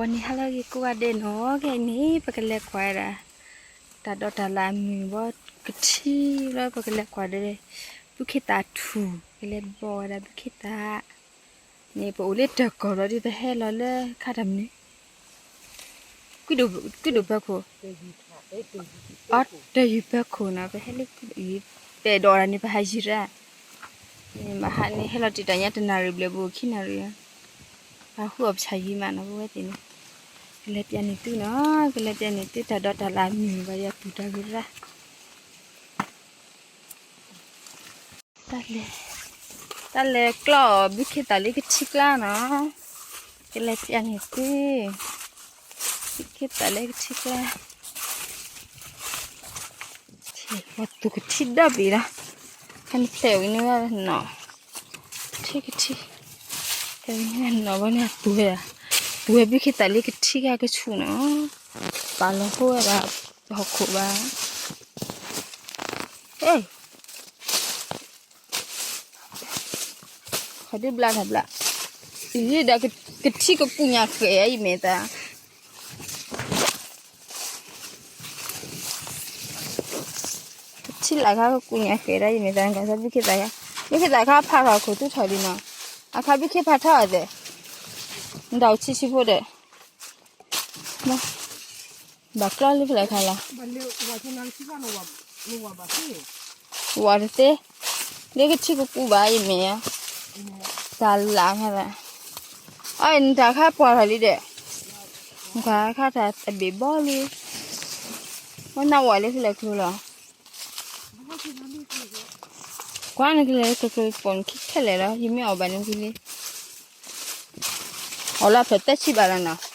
ဂီၤနံၤဟါလၢအဂ့ၤကိးဂၤဒဲးနီၤ, ခဲအံၤန့ၣ် ပကလဲၤကွၢ်ဝဲဒၣ် တၢ်ဒိးတၢ်လၢအမုာ်ဘီကထံလီၤ, ပကလဲၤကွၢ်ဒီး ဘုခ့သးထူၣ်, ကလဲၤဘီၣ်ဝဲဒၣ်ဘုခ့သးန့ၣ် ပအိၣ်လၢတၢ်ကီၢ်လီၤဒီး ပဟဲလီၤလၢခါတၢ်မနုၤ ကွံဒိၣ်ဖၢခိၣ်, အီ တၢ်ယုၢ်ဖၢခိၣ်နီၤ, ပဟဲလၢကွံဒိၣ်ယုၢ်, ပဲာ်ဒိးတၢ်န့ၣ် ပဟးယံၤရၣ်, မဟါန့ၣ် ဟဲလီၤတံာ်တာ်ညါတနၣ်ရံၣ်ဘျဲၣ်ဘိခံနၣ်ရံၣ်, ပဟးဃုအီၣ်ပဆၣ်ယံၤမးနီၤ, ပဝဲသ့ၣ်န့ၣ်, ကလဲၤပျးန့ၢ်သုနီၤ, ကလဲၤပျးန့ၢ်သုတၢ်ဒိးတၢ်လၢအမုာ်ဘၣ်ယၤပူၤတၢ်ဂ့ၤရၣ် တၢ်လဲၤ, တၢ်လဲၤကျီၢ်အီၤ ဘုခ့သးလၢကထံကျါနီၤ, ကလဲၤပျးန့ၢ်သု, ဘုခ့သးလၢကထံကျါ, ပှၤသူၣ်ကထံဒီဘ့ၣ်လီၤ, ခါန့ၣ်ဖျဲးဝံၤန့ၢ်ဝဲနီၤ, ထံကထံ, ဖျဲးဝံၤန့ၢ်ဝဲနီၤ ဘီန့ၣ်သူၣ်ဝဲဒၣ်, သူၣ်ဝဲဘုခ့သးလၢကထံကါကဆူၣ်နီၤ, ပာ်လီၤဟိဝဲဒၣ်, ဟီၣ်ခိၣ်ဘၣ်, အဲ ခီဒုဘျါတၢ်ဘျါ, အံၤဒီးကထံကကူၣ်ညါဃဲၤအံၤမ့ၢ်သး, ကထံလၢခါကကူၣ်ညါဃဲၤဒၣ်အံၤမ့ၢ်သး နကစၢ်ဘုခ့သးခါ, ဘုခ့သးခါဖးထီၣ်ခိၣ်သူထီၣ်လံနီၤ, အခါဘုခ့ဖးထီၣ်အသဲး, နတၢ်အိၣ်ဆံးဆံးဖိဒီး ဘၣ်ကျီလၢဖဲလဲၣ်ခါလီၤ, ဝၤတသ့, လၢကထံကကူၣ်ဘၣ်အံၤမ့ၢ်ဧါ, တၢ်လၢ်ခါလီၤ, အီ နတၢ်ခါပှၢ်ထီၣ်လံဒီး, နကွၢ်ခါတၢ်တဘ့ၣ်ဘီလံ, ဝဲနၢ်ဝဲလၢဖဲလဲၣ်ကျိလီၤ, ကွၢ်နကလဲၤကကပိာ်နခံထဲလဲၣ်လီၤ ယမ့ၢ်အီၣ်ဘၣ်န့ၣ်ဝံၤလံ အီၣ်လၢဖျၢၣ်သၢဆံဘၣ်လီၤနီၤ,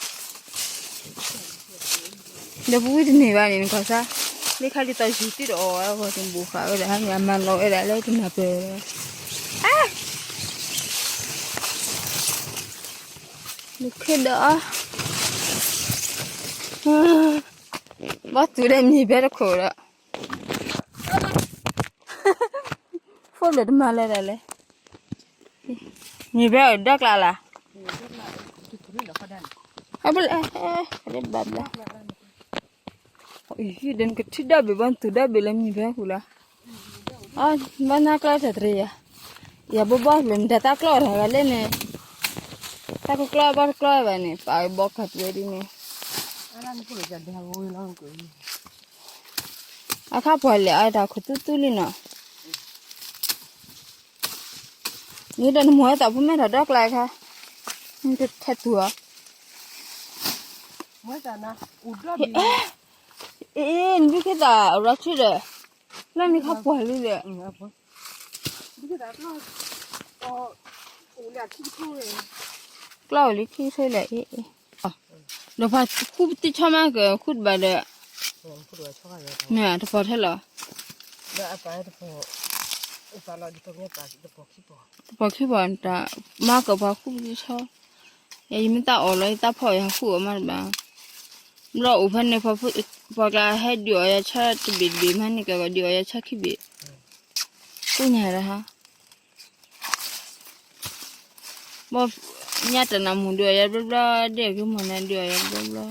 ဒီးပဝံတန့ၢ်ဘၣ်န့ၣ် နကွၢ်စၢ်, လၢခါဒ်သိးယုၢ်တံၢ်ဒီးအီၣ်ဝဲအဂီၢ်တဘိၣ်ဃာ်ဝဲဒၣ် ဟါန့ၣ် အမၤနီၣ်ဝဲဒၣ်လၢတနၢ်ပၢၢ်, နခ့ဒီး, ဘီသူၣ်ဒီးမံၤဘဲတခိၣ်ဒီး ဖိလၢတမၤလၢဒၣ်လဲၣ်, မံၤဘဲအဒီကျါလၢ်, ဘၣ်ဘျါ, ဒီးနကထံၣ်ဒၣ်ဘ့ၣ်ဘီသူၣ်ဒၣ်ဘ့ၣ်လၢမံၤဘဲပူၤလီၤ, ဘၣ်နၢ်ကျါတၢ်တရံးယၤ, ယၤဘိဘီလၢမတၤတၢ်ကျီၢ်တၢ်ဂၤလဲၣ်န့ၣ်, တၢ်ကကျီၢ်ဘၣ်တကျီၢ်ဘၣ်န့ၣ် ပာ်ဘီကးပှဲၤဒ်န့ၣ် အခါပှၤလဲၤအတၢ်ခိၣ်သူသူလံနီၤ, နဒီးနမိၢ်ဝဲသးဖိမဲထီၣ်ဒီကျါခါ, နတထဲသူၣ်ဧါ, အ့ နဘုခ့သးရၤဆူဒီး, လၢနခါပှၤလံဒီး, ကျီၢ်အိၣ်လံခံကထိလဲၣ်, အ့ ဒီးပှၤဃုပတံၢ်ဆီမးကဃုတဘၣ်ဒီး, မ့ၢ်တပီၤထဲလီၤ, တပီၤခံပီၤ, မၤကပှၤဃုပတံၢ်ဆီ, ယမ့ၢ်သးအီၣ်လီၤ ယသးဖီၣ်ယဃုအီၤမးတဘၣ်, ဘျီအိၣ်ဖဲန့ၣ် ပှၤကျါဟဲဒုးအီၣ်ယၤဆီတဘ့ၣ်တဘ့ၣ်မးန့ၣ် ကကဒုးအီၣ်ယၤဆီခံဘ့ၣ်, ကူၣ်ညါဒီးဟါ ဘီညါတနၤမူဒုးအီၣ်ယၤဘျီဘျီ, ဒဲၣ်ကမီၤနၤဒုးအီၣ်ယၤဘျီဘျီ,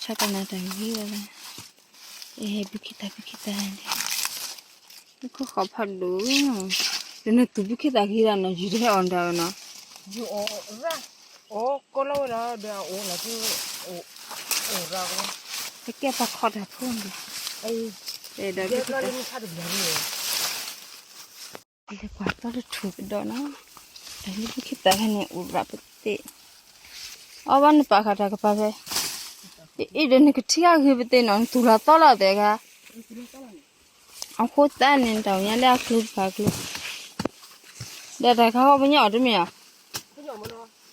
ဆီတနၤတၢ်ဂ့ၤဝဲ, အဲ ဘုခ့သး ဘုခ့သးန့ၣ်, ဘုခ့ဃီဖးဒိၣ်, ဒီးနသူၣ်ဘုခ့သးဂ့ၤဒၣ်နီၤ ယုၢ်တဟဲအီၣ်တၢ်ဝဲနီၤ, ယုၢ်အီၣ်ရၣ်အီၣ်ကီလီၤဝဲဒီး ဒီးအအိၣ်လီၤ အိၣ်ရၣ်ကီ, တကဲပှၤခီတၢ်ဖိန့ၣ်, ဒီး လဲၤကွၢ်သီတထူၣ်ကဒီးနီၤ, တၢ်လၢဘုခ့သးဖဲန့ၣ် အိၣ်ရၣ်ပသ့ၣ်, အီဘၣ်နပာ်ဃာ်တၢ်ကပၤဖဲ, အ့ ဒီးနကထံၣ်ဂ့ၤပသ့ၣ်နီၤ နသူၣ်လီၤသီလီၤသဲခါ, အဃိသတးန့ၣ် တၢ်အိၣ်ညါလၢအကျိတဖၣ်အကျိ, ဒီးတၢ်ခါဟီပညိၣ်အီၤတမ့ၢ်ဧါ,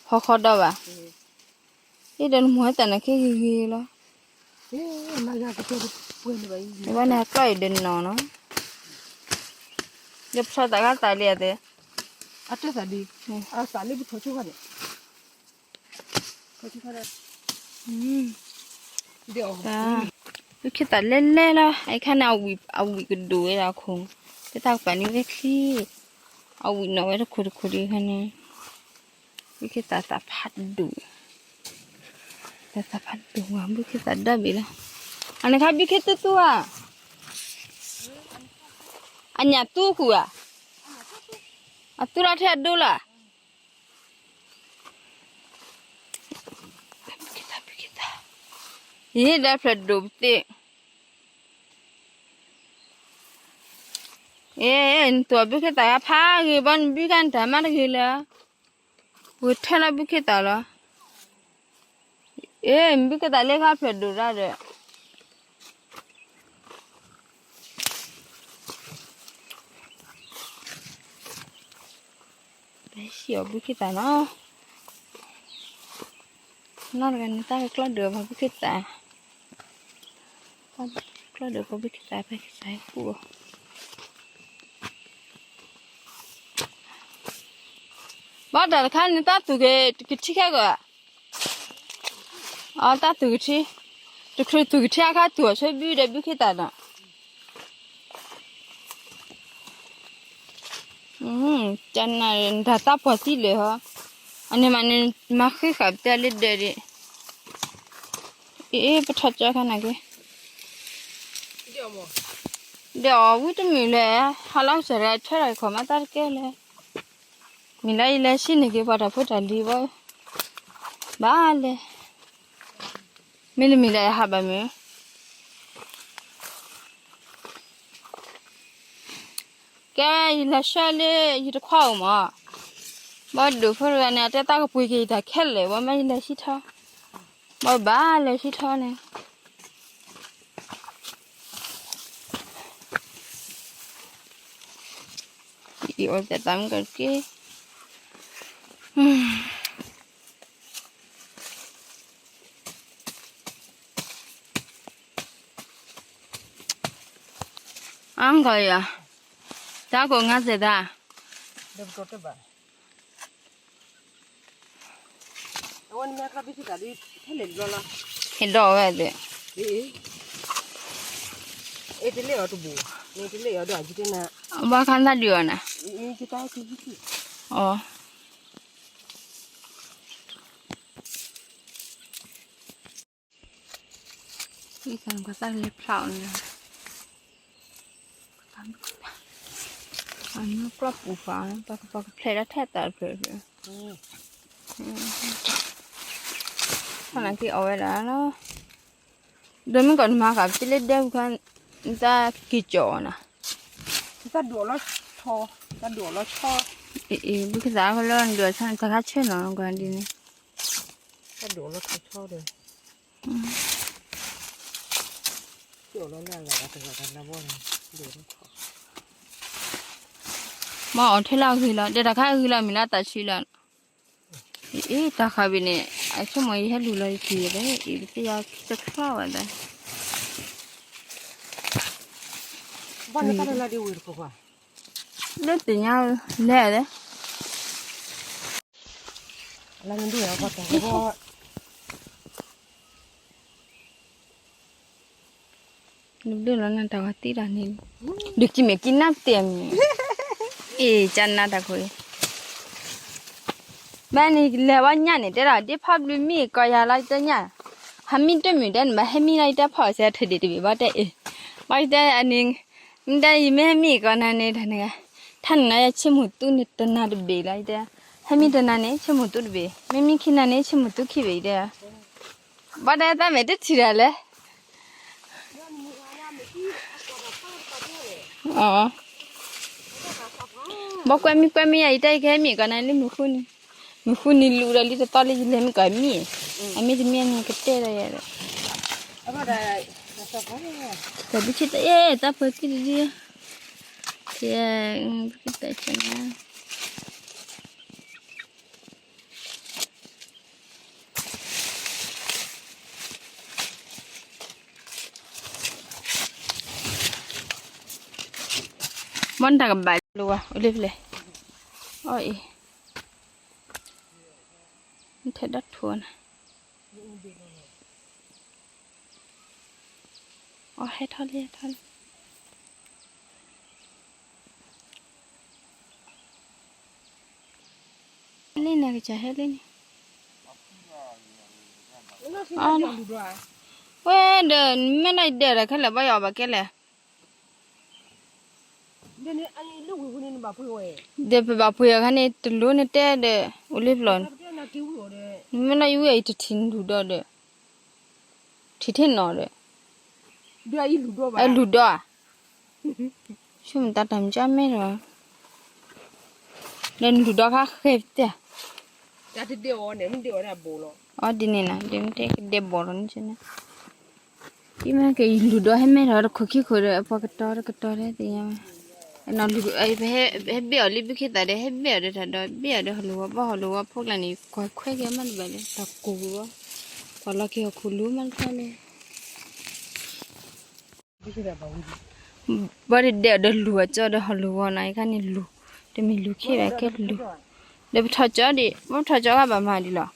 ဟီဃီဒီးဘၣ်, အ့ ဒီးနမိၢ်ဟဲသးနၤက့ဂ့ၤဂ့ၤလီၤ ဘၣ်န့ၣ် အကျီၢ်အံၤဒီးနီၤနီၤ, ဒီးပထီၣ်သးခါသးလံအသဲ, အတသးဒ်, အသးလံပထီၣ်ဆိခါန့ၣ်, ဘုခ့သးလဲလဲလီၤ အခါန့ၣ် အဝံၣ်ကဒိၣ်ဝဲဒၣ်အခိၣ်, လၢတၢ်ကပၤန့ၣ်ဝဲချံ, အဝံၣ်နီၣ်ဝဲတခိၣ်တခိၣ်ဒ်အခါန့ၣ်, ဘုခ့သးသးဖးဒိၣ်, တၢ်သးဖးဒိၣ်ဝဲ ဘုခ့သးဒၣ်ဘ့ၣ်လီၤ. အန့ၣ်ခါဘုခ့သူသူဧါ, အညၣ်သူဃုာ်ဧါ, အသူလီၤထဲအဒိလီၤ. ဘုခ့သး ဘုခ့သး, ယဟ့ၣ်ဒီးဖျၢၣ်ဒိၣ်ပသ့ၣ်. အ့ နသူၣ်ဘုခ့သးဂၤဖးဂ့ၤဘၣ် နဘုခ့နတၢ်မၤတဂ့ၤလၢၤ, ဝဲထဲလီၤဘုခ့သးလီၤ. အ့ နဘုခ့သးလၢခါဖျၢၣ်ဒိၣ်ဒၣ်ဒီး ပဟံးအီၤဘုခ့သးနီၤ, နီၢ်တဂၤန့ၣ် တၢ်ကကျီၢ်ဒုးအီၤပှၤဘုခ့သး, ကျီၢ်ဒုးအီၤပှၤဘုခ့သး ပှၤဘုခ့သးဟဲကူၣ်အီၤ, ဘၣ်တၢ်တခါန့ၣ် တၢ်သူၣ်က့ၤကထံခဲကီး, အတၢ်သူၣ်ကထံ, တချုးသူၣ်ကထံအခါသူၣ်အီၤဆိဘုဒီးဘုခ့သးနီၤ. ကနၣ်တၢ်တၢ်ပှၤသံလၢာ်ဟီ, အန့ၣ်မးန့ၣ် မၤဃံဃာ်ပတဲလၢဒၢးဒံး, အ့ ပထီၣ်ကၠီခါနာ်က့, ဒီးအီၤဝံတမုာ်လဲၣ်, ဟါလီၤကစၢ်တဂၤထွဲတၢ်ခီၣ်မၤတၢ်တကဲလဲၣ်. မ့ၢ်လၢယလဲၤဆံန့ၢ်က့ၤပှၤတၢ်ဖိတၢ်လံၤဘၣ်, ဘၣ်လဲၣ်, မ့တမ့ၢ်ဒီးယဟးဘၣ်မုာ်, ကဲ ယလဲၤဆှၢလၢယတခွါအိၣ်မး, ဘၣ်ဒိၣ်ဖိတဂၤန့ၣ် အတဲတၢ်ကပှ့ၤက့ၤယတၢ်ခဲလၢာ် ဘၣ်မ့ၢ်ယလဲၤဆံထီၣ်, ဘၣ်ဘၣ်လဲၤဆံထီၣ်န့ၣ် အီၤသတးမုၢ်ကက့ၤ, အကီၢ်ယၤ, တၢ်ကိးငါသဲးသး, ဟဲဒီးဝဲသ့ၣ်, ဘၣ်ခါသၣ်ဒုးအီၤနၤ, အီၤ အံၤသးနကသၣ်လဲၤဖျါအီၤန့ၣ်, အမ့ၢ်ကျီၢ်ပူၤဃီ, ပကပီၤကဖျဲးဒၣ်ထဲသးတဖျၢၣ်ဖျၢၣ်, သနာ်က့အီၣ်ဝဲဒၣ်လီၤ, ဒီးမ့ၢ်ကီးနမၤဃာ်ပသ့လၢဒဲပူၤခါ, နတၢ်က့ၤကၠီၣ်အီၤနၤ, တၢ်ဒိၣ်လီၤဆီ, တၢ်ဒိၣ်လီၤဆီ, အ့ ဘုခ့သးကလၢနဒိၣ်ဆီန့ၣ် တၢ်ခါဆၢနီၤကွၢ်ဒ်န့ၣ် တၢ်ဒိၣ်လီၤဆီဒီး, မ့ၢ်အီၤထဲလၢအဂ့ၤလီၤ, ဒီးတၢ်ခါအဂ့ၤလီၤ မ့ၢ်လၢအသးဆံးလီၤ, အ့ တၢ်ဃာ်ဘ့ၣ်န့ၣ် အဆိကမိၣ်ယဟဲလူၤလီၤယက့ၤဒီး အ့ ပသ့ၣ်ယၤတချီဝဲဒၣ်, လၢသ့ၣ်ညါလဲၣ်, နဘျုးလီၤနတၢ်ဂီၤသံတၢ်န့ၣ်, ဒုးကံမ့ၢ်ကံနၢ်တဲာ်မ့ၢ်, အ့ၣ် ကနၣ်တၢ်ခိၣ်အံၤ, ဘၣ်န့ၣ်လဲၤဝဲညၣ်န့ၣ် တဲဒၣ်ဒ်ဖးဘျုးမံၣ်ကီးယၤလီၤယတဲညၣ်, ဟးမံၣ်တမုာ်တဲန့ၣ် ဘၣ်ဟဲမံၣ်လီၤယတဲဖီၣ်စဲးထၢၣ်ဒံးတဘ့ၣ်ဘၣ်တဲအ့ၣ်, ဘၣ်ယတဲအန့ၣ်, မ့ၢ်တဲယမ့ၢ်ဟဲမံၣ်ကီးနၤန့ၣ် တၢ်န့ၣ်, ထါန့ၣ်နၤယဆ့မိၣ်သူန့ၣ်တနၤတဘ့ၣ်လီၤယတဲ, ဟဲမံၣ်တနၤန့ၣ် ဆ့မိၣ်သူတဘ့ၣ်, မ့ၢ်မံၣ်ခံနၤန့ၣ် ဆ့မိၣ်သူခံဘ့ၣ်ယတဲ ဘၣ်တဲတၢ်မဲာ်တထံၣ်တၢ်လဲၣ်, ဘၣ်ကွဲမံကွဲမံယၤ ယတဲယကဟဲမံၣ်ကီးနၤလၢမုၢ်ဃုနံၤ, မုၢ်ဃုနံၤလူၤဒီးလံတသီလၢယလဲၤမံၣ်ကီးမံၣ်, အမ့ၢ်တမံၣ်န့ၣ်ကတဲဒီးယၤဒီး, တၢ်ဒုးဆံးတၢ်အဲၣ် တၢ်ပၢၤခံတဒု, ကဲ, ဘုကတၢၢ်ဆနါ ဘၣ်နတၢ်ကဘၣ်လိာ်ဝဲ အိၣ်လၢဖဲလဲၣ်, အီၣ်အံၤ, ထဲဒၣ်ထိၣ်နၤ, အီၣ်ဟဲထီၣ်လံ ဟဲထီၣ်လံ, လံန့ၣ် ကစၢ်ဟဲလံန့ၣ်, အဝဲဒီး မ့ၢ်လၢယဒဲးဒီး ခဲလၢာ်ဘၣ်ယီၤဘၣ်ကဲလဲၣ်. ဒီးပဘၣ်ပှ့ၤအီၤခါန့ၣ် တလိၣ်နတဲဒီး အိၣ်လၢပျီၢ်န့ၣ်, မ့ၢ်လၢယဝံၣ်အံၤတထံၣ်လူၢ်ဒီးဒီး ထံၣ်ထဲနီၤဒီး အလူၢ်ဒီးဧါ, ဆိမိၣ်တၢ်တၢ်မုၢ်ကမဲဒီး ဒီးနလူၢ်ဒီးခါဃဲၤပတဲ, အီၤဒ်န့ၣ်နၤ ဒ်နတဲကဒဲးဘီၣ်လီၤန့ၣ်, ဒ်မ့ၢ်က့ၤလူၢ်ဒီးဟဲမဲထီၣ်တခိၣ်ခံခိၣ်ဒီး အပှၤကတီၤတကတီၤဒီးသ့ၣ်ညါဝဲ, ဟဲဘ့ၣ်အီၤလၢဘုခ့သၣ်ဒီး ဟဲဘ့ၣ်အီၤဒီးတၢ်ဒီး ဘ့ၣ်အီၤဒီးဟီၣ်လိၤဝီၤ ဘီဟီၣ်လိၤဝီၤဖိကျါန့ၣ် ကွၢ်ခွဲက့ၤမးတဘၣ်လၢ တၢ်ကိၢ်ဝီၤ, ကွၢ်လီၤက့ၤဟီၣ်ခိၣ်လိၤမးတခါလၢ ဘၣ်ဒဲးဒီးလူၢ်အကၠီဒီးဟီၣ်လိၤဝီၤနီၤ အံၤခါန့ၣ်လူၢ်, တမ့ၢ်လူၢ်ခ့ဘၣ်ကဲလူၢ်, ဒီးပထီၣ်ကၠီဒံး ပထီၣ်ကၠီဂၤဘၣ်မၤဒံးလီၤ,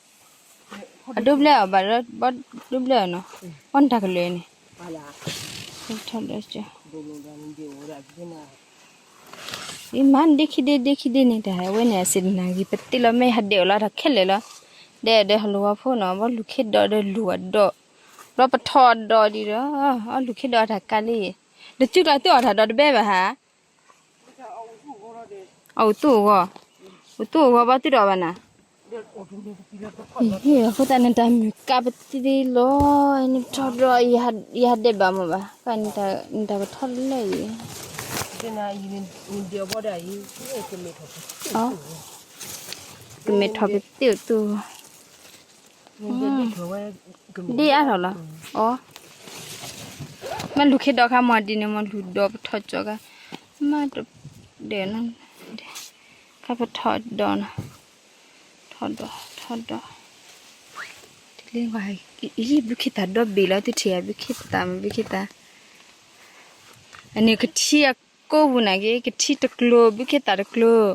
အဒိဘျဲၣ်အီၤဘၣ်ဒီး ဘၣ်ဒိဘျဲၣ်အီၤနီၤ, အီၣ်နတၢ်ကလၢၤန့ၣ်, ပထီၣ်ဒီးကၠီ အံၤမၤဒ့ခံဒ့ဒ့ခံဒ့န့ၣ် တၢ်ဝဲန့ၣ် အစံးတနၢ်ဂ့ၤ ပသ့လီၤမ့ၢ်ဟးဒဲးအီၤလီၤ တၢ်ခဲလၢာ်လီၤ, ဒဲးဒီးဟီၣ်လိၤဝီၤဖိနီၤ ဘီလူၢ်ခ့ဒီးဒီးလူၢ်အဒီး, ဘီပထီၣ်အဒီးဒံးဒီး, အီၣ်လူၢ်ခ့ဒီးအတၢ်ကးလံ, ဒီးသုကျါသုအီၣ်တၢ်ဒီးတဘဲဘၣ်ဟါ အအိၣ်သူၣ်အဂီၢ်, အိၣ်သူၣ်အဂီၢ်ဘၣ်သုဒီးဘၣ်နၤ, အဃိသတးနတၢ်မုၢ်ကးပသ့လီၤ, နထီၣ်ဒီး ယဟးဒဲးဘၣ်မ့ၢ်ဘၣ်, နတၢ်ကထီၣ်လၢအံၤ, ကမဲာ်ထီၣ်ပသ့ၣ်အိၣ်သူၣ် ဒ်အါထီၣ်လီၤ, အီ, မ့ၢ်လူၢ်ခ့ဒီးခါမီၤဒ်န့ၣ် မ့ၢ်လူၢ်ဒီးပထီၣ်ကၠီခါ, မ့ၢ်တဒဲးနီၤ, ခါပထီၣ်ဒီးနီၤ, ထီၣ်ဒီး ထီၣ်ဒီး, တလ့ကွၢ်, အံၤ ဘုခ့သၣ်ဒီဘ့ၣ်လီၤ သုထံၣ်ဧါ ဘုခ့သၣ် ဘုခ့သၣ် အန့ၣ်ကထံအကိးပူၤနာ်က့ ကထံတကျိၤ ဘုခ့သၣ်တကျိၤ,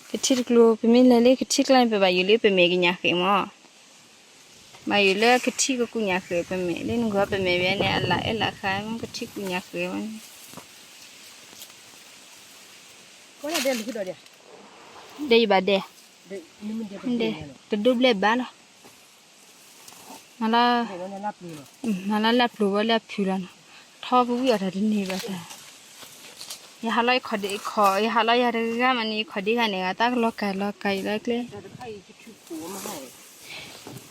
ကထံတကျိၤ ပမ့ၢ်လဲၤလၢကထံကျါန့ၣ် ပဘၣ်ယိၣ်လၢပမဲာ်ကညးဃဲၤမး, ဘၣ်ယိၣ်လၢကထံကကူညးဃဲၤပမဲာ် လၢနဂီၢ်ပမဲာ်ဘၣ်န့ၣ် အလၣ်အဲၣ်လၣ်ဃါ ကထံကူညးဃဲၤဝဲန့ၣ် ဒီးယဘၣ်ဒဲး, ဒဲး, တဒိဘျဲၣ်ဘၣ်လီၤ. မၤလၢလၢပျိၤဝဲလၢအဖုၣ်လီၤနီၤ, ထီပဝံၣ်အီၤတၢ်တန့ၢ်ဘၣ်တၢ်, ယဟးလီၤယခီၣ်ဒ့ခီၣ်, ယဟးလီၤယၤတဂၤမးန့ၣ် ယခီၣ်ဒ့ဂၤန့ၣ် ဂၤတၢ်ကလီၤကၤလီၤကၤအံၤလၢကျဲ,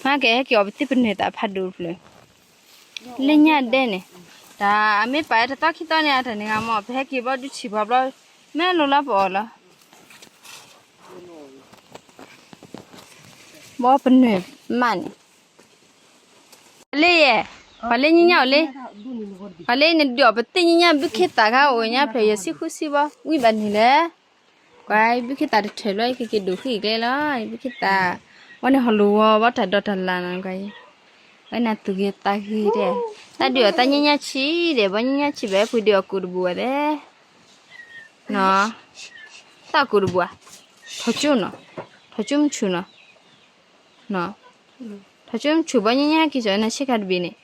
မ့ၢ်ကဟဲက့ၤအီၤပသ့ၣ်ပနွဲၢ်သးဖးဒိၣ်တဖျၢၣ် လၢညါဒဲးန့ၣ်, တၢ်အမ့ၢ်ပာ်ဝဲတသီခံသီန့ၣ် အတၢ်န့ၣ်ဂၤမ့ၢ် ပဟဲက့ၤဘီဒုထံၣ်ပှၤဘျီ, မ့ၢ်လိၤလၢပအီၣ်လီၤ, ဘီပနွဲၢ်မးန့ၣ်, ပှၤလၢယဲ, ပှၤလၢညါညါအီၤလၢ, ပှၤလၢနဒုးအီၣ်ပသ့ၣ်ညါညါ ဘုခ့သၣ်ခါအိၣ်ညါဖျၢၣ် ယဲၢ်ဆံဃုဆံဘီ ဝံၣ်ဘၣ်န့ၣ်လဲၣ် ကွၢ် ဘုခ့သၣ်တထၢၣ်လီၤ ယကက့ၤဒိၣ်ဃံကျဲလီၤ ဘုခ့သၣ်, ဝဲန့ၣ်ဟီၣ်လိၤဝီၤ ဘီတၢ်ဒိးတၢ်လၢ်နီၤ ကွၢ်, ဝဲန့ၣ်သူၣ်ဂ့ၤသးဂ့ၤဒဲး, တၢ်ဒုးအီၣ်သးညါညါဆံးဒဲး ဘီညါညါဆံးဘၣ် ပှ့ၤဒုးအီၣ်ကိၣ်တဘူၣ်ဝဲဒဲး, နီၤ, သးကိၣ်တဘူၣ်ဧါ, ထီၣ်ကၠိနီၤ, ထီၣ်ကၠိမုၢ်ဆူၣ်နီၤ, နီၤ, ထီၣ်ကၠိမုၢ်ဆူၣ်ဘီညါညါက့ၤကၠီၤနၤဆ့ကၤတဘ့ၣ်န့ၣ်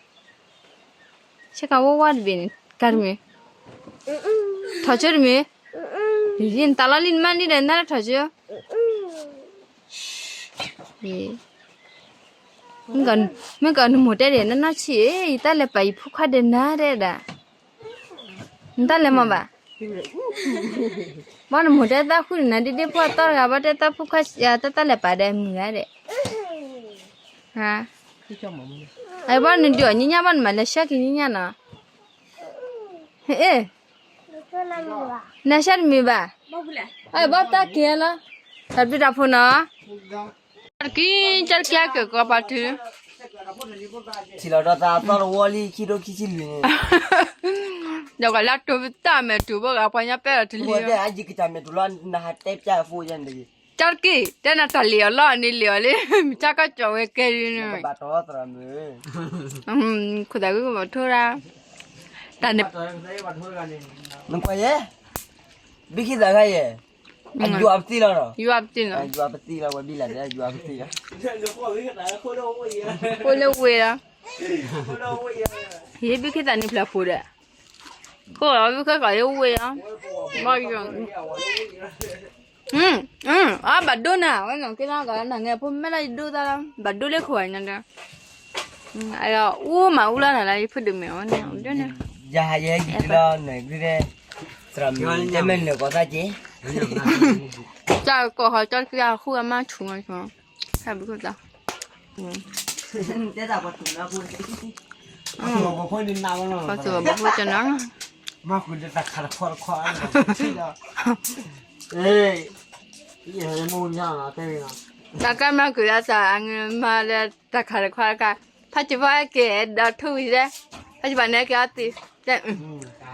ဆ့ကၤဝါဝါတဘ့ၣ်န့ၣ် ကၤတမုာ်, ထီၣ်ကၠိတမုာ်, နတၢ်လီၤလံနမါလံဒီး နတၢ်လၢထီၣ်ကၠိ, မ့ၢ်ကီးနမိၢ်တဲဒၣ် နနီၢ်ဆံးအံၤ ယတၢ်လဲၤပာ်ယဖိခွါဒီးနၤတဲဒၣ်, နတၢ်လဲၤမၤဘၣ်, ဘီနမိၢ်တဲသးဃုန့ၣ်နၤ ဒ့ဒ့ဖိအသီတဂၤ ဘီတဲသးဖိခွါ တၢ်တၢ်လဲၤပာ်ဒီးမုာ်ဂၤဒဲး အဘီနဒုးအီၣ်ညါညါ ဘီနမၤလဲၤဆှၢက့ၤညါညါနီၤ, အ့ၣ်, နဆှၢတမုာ်ဘၣ်, အဘီတၢ်က့ၤလီၤ, တၢ်ဘျုးတၢ်ဖှိၣ်နီၤ, တကံ တၢ်တကံအကၢၣ်ကီးပှၤတုၤ ထံၣ်လီၤဒီးသးသီတဝီလံ ခံထိခံဆံလွံၢ်န့ၣ်, ဒီးကလၢတိၤပတၢ်မဲာ်တူၤဘၣ်ဂၤ ပှၤညါပဲၢ်လီၤတလံၤ, အယကတၢ်မဲာ်တူၤလီၤ နဟးတဲပျၢ်အဖိယဲၢ်န့ၣ်တဂ့ၤ, တၢ်တကံ တဲနတၢ်လံၣ်အီၤလီၤ န့ၣ်လံၣ်အီၤလံ မ့ၢ်တၢ်ကီကၠီၣ်ဝဲကဲဒ်န့ၣ်, ခိၣ်သးဂုကဘၣ်ထိရၣ်, တၢ်န့ၣ်, နကွၢ်ယဲ, ဘုခ့သၣ်ခါယဲ, အယွၤပသံလီၤ, ယွၤပသံလီၤ, ယွၤပသံလီၤ ဝဲဘံလၢ်န့ၣ် ယွၤပသံလီၤ, အိၣ်လၢဝ့ၢ်လီၤ, ဟ့ၣ်ဘုခ့သၣ်န့ၣ်ဖျၢၣ်ဖိဒီး, ခိၣ်လီၤဘုခ့ကီးလၢဝ့ၢ်လီၤ, ဘၣ်ယီၤ အဘၣ်ဒိနၤ ဝဲနီၢ်က့နီၢ်ကီးနၤ ငဲၤဖိမဲလၢယဒိသးလီၤ ဘၣ်ဒိလၢခိၣ်ဂၤညါဒီး, အအူမၤအူလီၤနၤလၢယဖုဒုးမဲာ်အီၤန့ၣ် ဒ်န့ၣ်, ယဟဲယဟဲယံာ်လီၤနၤဂ့ၤ, သရၣ်မုၣ်တဲမ့ၢ်နၢၤကီးသးက့ၤ, တၢ်ကိးဃီကၠီတက့ၢ်အဃိအမါဆူၣ်မး, ဟဲဘုခိၣ်သး, တဲတၢ်ပှၤဆူၣ်နၢ်ဖိ, ပှၤဆူၣ်ဘီဖိကနၣ်, မၤဃုာ်ဒီးတၢ်ခးတခီတခီ, တၢ်ကဲမၤဃုာ်ဒီးတၢ်အငမၤဒီးတၢ်ခးတခီတခါ, ဖးကၠီဖီက့ၤဒီးထူဝံၤဒဲ, ဖးကၠီဖီန့ၣ်က့ၤအီသံး,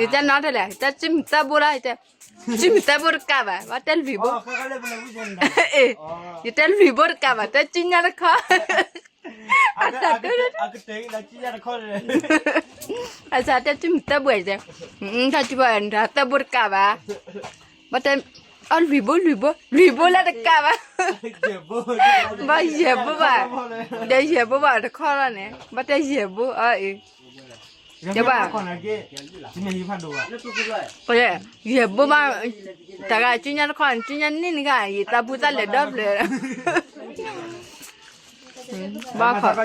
ယတဲနီတလဲၣ်, ယတဲစုမုၢ်သၢဘိလီၤ, ယတဲ, စုမုၢ်သၢဘိတကးဘၣ်, ဘၣ်တဲလွံၢ်ဘိ, ယတဲလွံၢ်ဘိတကးဘၣ်, တဲစုညါတခီ, အတၢ်တ, အစးတဲစုမုၢ်သၢဘိ, ယတဲ, ဖးကၠီဖီသၢဘိတကးဘၣ်, ဘၣ်တဲ, အလွံၢ်ဘိလွံၢ်ဘိ, လွံၢ်ဘိလၢတကးဘၣ်, ဘၣ်ယဲၢ်ဘိဘၣ်, ဒီးယဲၢ်ဘိဘၣ်တခီလီၤန့ၣ်, ဘၣ်တဲယဲၢ်ဘိအီၤအံၤ, ယဘၣ်, ယဲၢ်ဘိဘၣ်, တဂၤစုညါတခီ, စုညါန့ၢ်နဂၤ ယသးပူၤသးလဲၤဒီဖျၢၣ်, ဘၣ်ဃီ,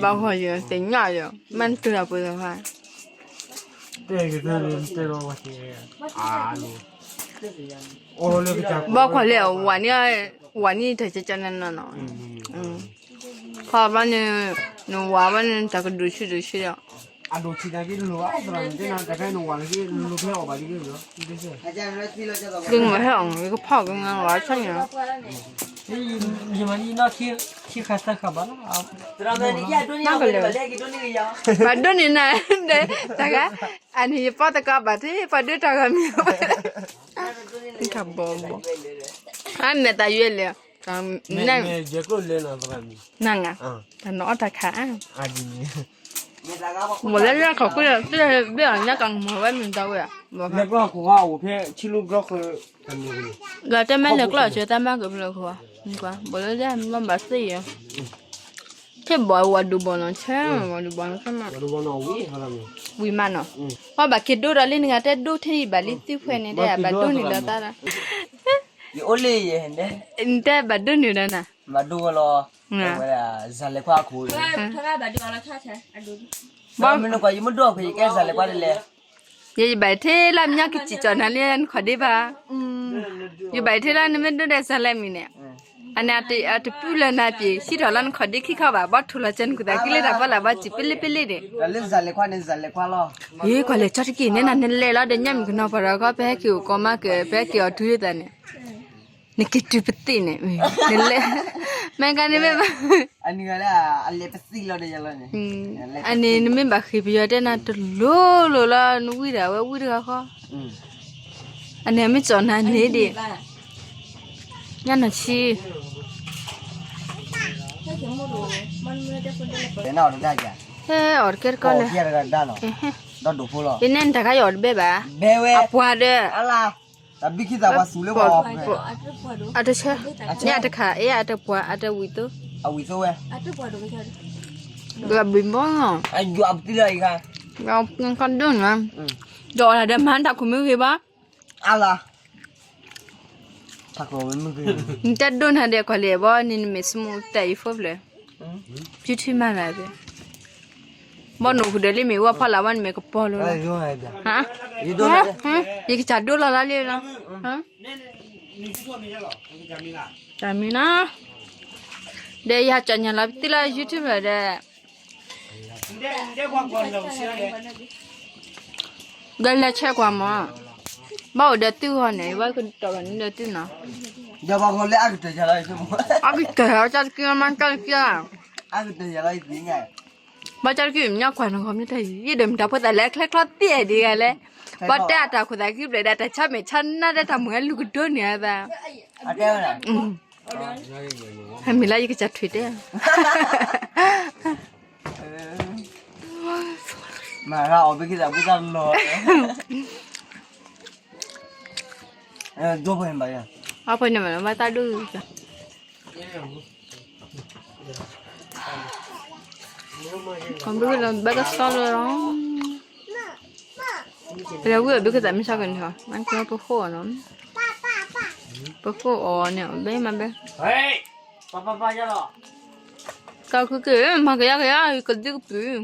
ဘၣ်ဃီယတညၣ်ယီၤ, မ့ၢ်နတုၤလီၤပှဲၤသးဖး ဘၣ်ခွါလၢ ဝၤန့ၣ်, ဝၤန့ၣ်တၢ်ကကနနီၤနီၤ, ခီဘၣ်န့ၣ်, နဝၤဘၣ်န့ၣ် တၢ်ကဒိၣ်ဆူၣ်ဒိၣ်ဆူၣ်ဒီး, ကမၤဟဲအီၤ ကဖီၣ်ကမၤဝၤဆၣ်ညါ, ဘၣ်ဒိးန့ၢ်နၤ, တၢ်ဂၤ, အန့ၣ်ယပီၢ်တကးဘၣ်ထံ ပှၤဒိးတၢ်ဂၤမံၤ, တၢ်ဘီဘီ, အမဲာ်တၢ်ယွဲလဲၣ်, နဂၤ, တၢ်နီၢ်အီၣ်တၢ်ခါ, မိၢ်လၢလၢခီၣ်ခိၣ်, ဘၣ်အီၤညါကမီၤဝဲမုၢ်တၢ်ဝဲ, လီၤတဲမ့ၢ်လဲၤကျီၢ်ဆၢတၢ်မၤကဖျၢၣ်ခိၣ်, ဘၣ်လၢလၢမ့ၢ်ဘၣ်သ့ၣ်ယီၤ, ထဲဘီဝၤဒိၣ်ဘီနီၤဆဲ, ဝၤဒိၣ်ဘီနီၤဆဲမး, ဝံၤမးနီၤ, ပှၤဘၣ်က့ၤဒိဒီးလံနဂၤတဲဒိထဲအံၤဘၣ်လံသ့ၣ်ဖှဲန့ၣ် တဲဘၣ်ဒိန့ၣ်ဒီးတၢ်, ယအိၣ်လၢယဲၢ်, နတဲဘၣ်ဒိန့ၣ်ဒီးနၤ, ဘၣ်ဒိဝဲလီၤ, ဝဲဒၣ်, စၤလဲၤခွါခိၣ်, ဘၣ်မနုၤကွၢ်ယမ့ၢ်ဒိအခိၣ်ယကဲစၤလဲၤခွါဒ်လဲၣ်, ယဘၣ်ထဲလၢမညါကစံၣ်ကၠီၣ်နၤလၢနခီၣ်ဒ့ဘၣ်, ယဘၣ်ထဲလၢနမ့ၢ်ဒိဒဲးစၤလဲၤမံၤန့ၣ်, အန့ၣ်အတပုၢ်လၢနၤပျံၤ ဟံးထီၣ်လၢနခီၣ်ဒ့ခံခီဘၣ် ဘၣ်ထူၣ်လီၤစၢနကူၣ်သးက့လၢတၢ်ဖီလာ်ဘၣ်စံးပလ့ပလ့န့ၣ်, ယကွၢ်လဲၤကၠီတက့ၢ်န့ၣ်နၤ နလဲၤလီၤဒီးညၣ်မုၣ်ကနီၤပှၤဒီးခီ ပဟဲက့ၤအိၣ်ကီမါကၢၤ ပဟဲက့ၤအီၤတုၤယသးန့ၣ် နက့ၤတုၤပသ့ၣ်န့ၣ်, နလဲၤ, မ့ၢ်ကန့ၣ်မ့ၢ်ဘၣ်, အန့ၣ် နမ့ၢ်ဘၣ်ဃ့ၢ်ပယီၤတဲနၤတလိၤလိၤလီၤ နဝံၣ်ဒၣ်ဝဲဝံၣ်တဂၤဃီ, အန့ၣ်မ့ၢ်ကၠီၣ်နၤန့ၣ်ဒံး, ညၣ်နီၢ်ဆံ, ဟဲအီၣ်တကဲတကီလဲၣ်, ယနဲၣ်နတခါယအီၣ်တဘဲဘၣ်, အပှၤဒီး အတဆၢ, န့ၣ်အတခါ အတပှၤ အတဝံၣ်သိ, အဝံၣ်သိဝဲ, ဘျီဘံဘီ, ကဒိၣ်နၤ, ဒီးအီၣ်လၢဒီးမၤတၢ်ခိၣ်မ့ၢ်ဂ့ၤဘၣ်, အလၤ, နတဲဒိၣ်နၤဒဲးကွၢ်လဲၣ်ဘီ န့ၣ်နမ့ၢ်စမူတၢ်အံၤဖိဖျၢၣ်, ဖုထံမၤလၢ်ဘၣ် ဘီနအိၣ်ဃုာ်ဒီးလံမ့ၢ်ဝဲဖီလာ်ဝဲန့ၣ်မ့ၢ်ကပီၤလိၤလီၤ, ယကစၢ်ဒိလီၤလၢလံလီၤ, တၢ်မံၤနီၤ, ဒီးယဟးကၠီၣ်ညါလီၤပသံလၢ YouTube လီၤဒီး ဒီးလဲၤဆဲကွၢ်မး, ဘၣ်အိၣ်ဒီးသုဂီၢ်န့ၣ် ယဘၣ်ကတီၢ်ဘၣ်န့ၣ်ဒီးသုနီၤ, အကတၢၢ်လီၤ ကၢ်တက့ၢ်မး ကၢ်တက့ၢ်, ဘၣ်ကၢ်တက့ၢ် မ့ၢ်ကွၢ်နဂီၢ်မ့ၢ်တၢ်ယံၤ ယဒိးမတၤဖိသၣ်လဲၣ် ချဲချီသ့ၣ်ဒ်ဂၤလဲၣ်, ဘၣ်တဲအတၢ်ခိၣ်သးခံဖျၢၣ်ဒီး တၢ်ဆါမဲာ်ဆါနါဒီးတၢ်မုၢ်ဟဲလူၤကဒိန့ၣ်အသး ဟဲမံၤလၢယကစၢ်ထွံၣ်တဲ, မၤရအီၣ်ဘ့ၣ်က့ၤသးဘုသၣ်လီၤ, ဒိၣ်ဖဲန့ၣ်ဘၣ်ယၤ, အဖဲန့ၣ်ဘၣ် ဘၣ်တၢ်ဒိၣ်, ဘၣ်ကစီလီၤ, ပလဲၤဝံၤအီၣ်ဘ့ၣ်က့ၤသးမ့ၢ်ဆါကန့ၣ်ဟီ, မ့ၢ်ကပဃိအီၤနီၤ, ပဃိအီၤန့ၣ် ဘဲမးဘဲ, ပပပယလီၤ, ကီၢ်ခုက့ၤ မၤကယါကယါ ကဒုကပုၢ်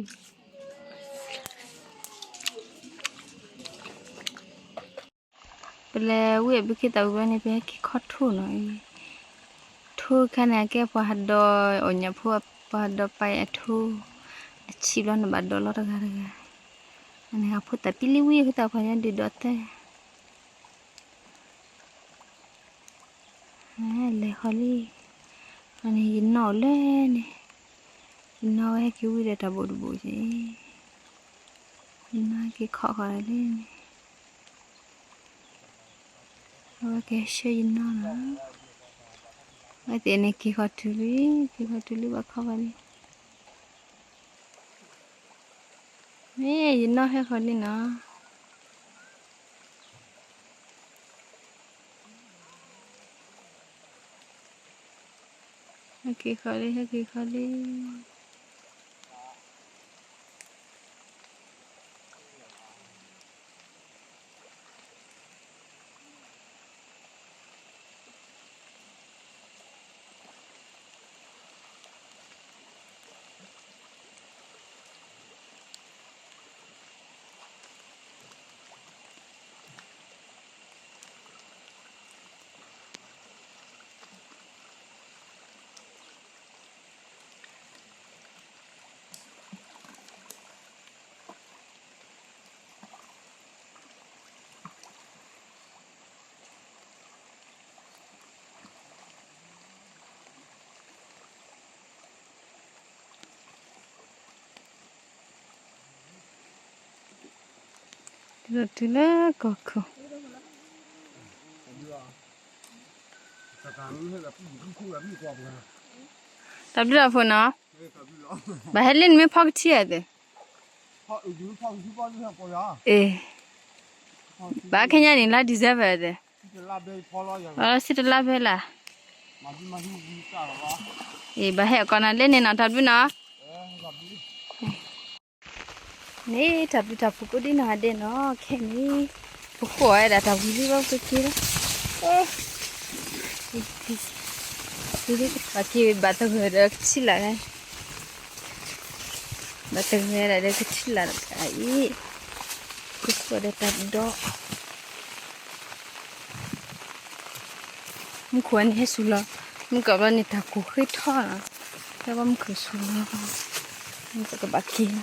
ပလဲၤဝံၤအဘုခ့သးဝံၤဘျီန့ၣ် ပဟဲက့ၤခီၣ်ထူၣ်နီၤအံၤ, ထူၣ်ခါန့ၣ် အကဲပှၤဟးဒီး အိၣ်ညၣ်ဖိ ပှၤဟးဒီးပာ်အထူၣ်, အဆံးဘျီန့ၣ်ဘၣ်ဒီးလီၤတဂၤတဂၤ, အန့ၣ်အဖိသၣ်ပံလံဝံၤ အဖိသၣ်ခွါညါဒုးဒီးသၢ လဲၤဃီလံ, အန့ၣ်ယနီၢ်အိၣ်လၢန့ၣ်, ယနီၢ်ဝဲဟဲက့ၤဝံၤဒီးတၢ်ဘိၣ်တဘိၣ်က့ၤ, ယနီၢ်ဟဲက့ၤခီၣ်ဃီလၢန့ၣ်, အဝဲကဟဲဆှၢယနီၢ်နီၤ, ဝဲသ့ၣ်န့ၣ်က့ၤဃီၤတုၤလံ, က့ၤဃီၤတုၤလံဘၣ်ခီဘၣ်လံ, မ့ၢ်ယနီၢ်ဟဲဃီၤလံနီၤ. ဟဲက့ၤဃီၤလံ ဟဲက့ၤဃီၤလံ. တုၤလၢကီၢ်ခိၣ်, တၢ်ဘျုးတၢ်ဖှိၣ်နီၤ, ဘၣ်ဟဲလၢနမ့ၢ်ဖီကထံဧါသ့ၣ်, အ့ၣ်, ဘၣ်ခဲညါန့ၣ်လါ December သ့ၣ်, အစံတလါဖဲလၢ်, အ့ၣ် ဘၣ်ဟဲအကီးနၤလၢန့ၣ်နီၤ တၢ်ဘျုးနီၤ. န့ၣ်တၢ်ဘျုးတၢ်ဖှိၣ်ကိးဒံနီၢ်ဂၤဒဲးနီၤ ခဲအံၤန့ၣ်, ပဃိဝဲဒၣ်တၢ်ဝံၤလံဘၣ်ပက့ၤလီၤ, ဘၣ်က့ၤဘၣ်သဂၢၢ်ဒီးကထံၣ်လာ်န့ၣ်, ဘၣ်သဂၢၢ်ဒၣ်ဒီးကထံၣ်လာ်တခါအံၤ, ပဃိဒီးတၢ်ဒိး မူခိၣ်အန့ၣ်ဟဲဆူၣ်လီၤ, မုၢ်ကီၢ်ဘျီန့ၣ်တၢ်ကိၢ်ဃ့ထီၣ်နီၤ, ဖဲဘၣ်မုၢ်ကီၢ်ဆူၣ်လီၤ, မုၢ်ကီၢ်ကဘၣ်က့ၤလီၤ.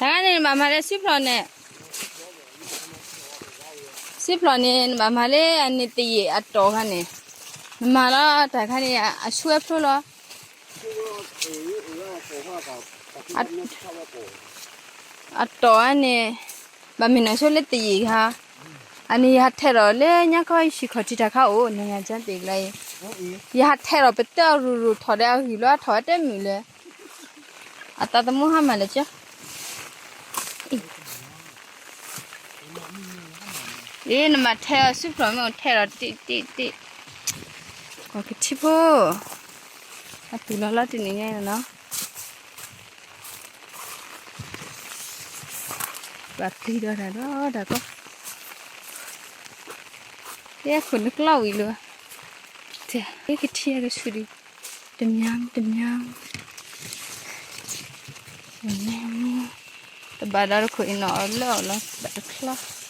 တၢ်ဂၤန့ၣ် နဘၣ်မၤလၢစုဖျိးန့ၣ်, စုဖျိးန့ၣ် နဘၣ်မၤလၢအန့ၣ်သယံာ်အတီၢ်ခါန့ၣ်, နမၤလီၤတၢ်ခါန့ၣ် အဆူအဖျိလီၤ. အတီၢ်န့ၣ်, ဘၣ်မ့ၢ်နီၢ်ဆိလၢသယံာ်ခါ, အန့ၣ်ယဟးထဲးဒီးလၢညါခီဟံၣ်ခီၣ်ထံးတၢ်ခါအိၣ် နညါကၠၢသ့ၣ်ကျါအံၤ, ယဟးထဲးဒီးပတၢၢ်ရူၤရူၤထီၣ်ဒီးအဂံၢ်လီၤထီၣ်ဝဲတမုာ်လၢၤ, အသးသမူဟါမၢ်လၢကၠၢ အ့ၣ် နမၤထဲးအီၤစုဖျိးမ့ၢ်အိၣ်ထဲးဒီးတ့ၢ်တ့ၢ်တ့ၢ်, ကီၢ်ကထံဖိ, အသူၣ်လီၤလီၤတနံၤညါနီၤ, ပှၤပျံၤဒီးတၢ်ဒီးတၢ်ကီ, ကဲခိၣ်နကျီဝံၤလၢၤ, ကထံၣ်ကဆူၣ်ဒံး, တမံၤတမံၤ, တဘၣ်ဒီးတခိၣ်အံၤနီၤ အီၤလၢအီၤလီၤ ဘၣ်တချီ